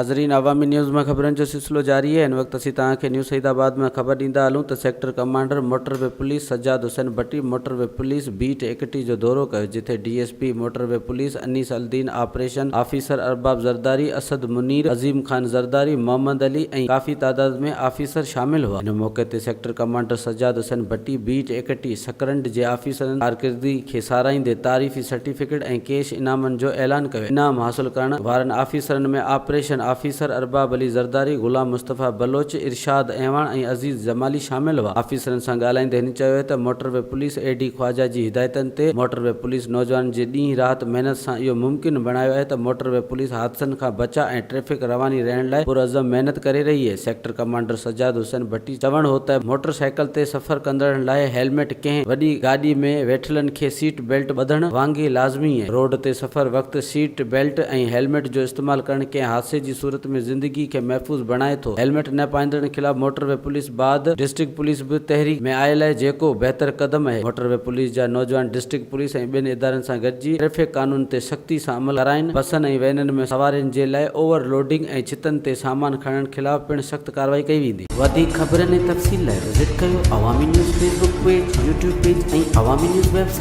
ناظرين عوامي نيوز مان خبرن جو سلسلو جاري آهي هن وقت اسين توهان کي نيو سعيد آباد مان خبر ڏيندا هلون ته sector commander motorway police Sajjad Hussain Bhatti motorway police beat 31 جو دورو ڪيو جتي D S P motorway police Anees Uddin operation officer Arbab Zardari Asad Munir Azeem Khan Zardari Muhammad Ali ۽ ڪافي تعداد ۾ آفيسر شامل هئا ان موقعي تي sector commander Sajjad Hussain Bhatti beat 31 Sakrand جي آفيسرن ڪارڪردگي کي ساراهيندي تعريفي سرٽيفڪيٽ ۽ ڪيش انعامن جو اعلان ڪيو. انعام حاصل ڪرڻ وارن آفيسرن ۾ آپريشن آفيسر ارباب علي زرداري، غلام مصطفيٰ بلوچ، ارشاد اعواڻ ۽ عزيز جمالي شامل هئا. آفيسرن سان ڳالهائيندي هن چيو ته motorway police A D Khawaja جي هدايتن تي موٽر وي پوليس نوجوانن جي ڏينهن رات محنت سان اهو ممڪن بڻايو آهي ته موٽر وي پوليس حادثن کان بچاء ۽ ٽريفڪ رواني رهڻ لاء پرعزم محنت ڪري رهي اهي. سيڪٽر ڪمانڊر سجاد حسين ڀٽي چوڻ هو ته موٽر سائيڪل تي سفر ڪندڙن لاء هيلميٽ ڪنهن وڏي گاڏي ۾ ويٺلن کي سيٽ بيلٽ ٻڌڻ وانگي لازمي آهي. روڊ تي سفر وقت سيٽ بيلٽ ۽ هيلميٽ جو استعمال ڪرڻ ڪنهن حادثي جي صورت ۾ زندگي کي محفوظ بڻائي ٿو. هيلميٽ نه پائيندڙن خلاف موٽر وي پوليس بعد ڊسٽرڪٽ پوليس به تحريڪ ۾ آيل آهي جيڪو بهتر قدم اهي. موٽر وي پوليس جا نوجوان ڊسٽرڪٽ پوليس ۽ ٻين ادارن سان گڏجي ٽريفڪ قانون تي سختي سان عمل ڪرائين. بسن ۽ وينن ۾ سوارين جي لاء اوور لوڊنگ ۽ ڇتن تي سامان کڻڻ خلاف پڻ سخت ڪارروائي ڪئي ويندي. وڌيڪ خبرن ۽ تفصيل لاء وزٽ ڪيو Awami news Facebook page, YouTube page ۽ Awami news website.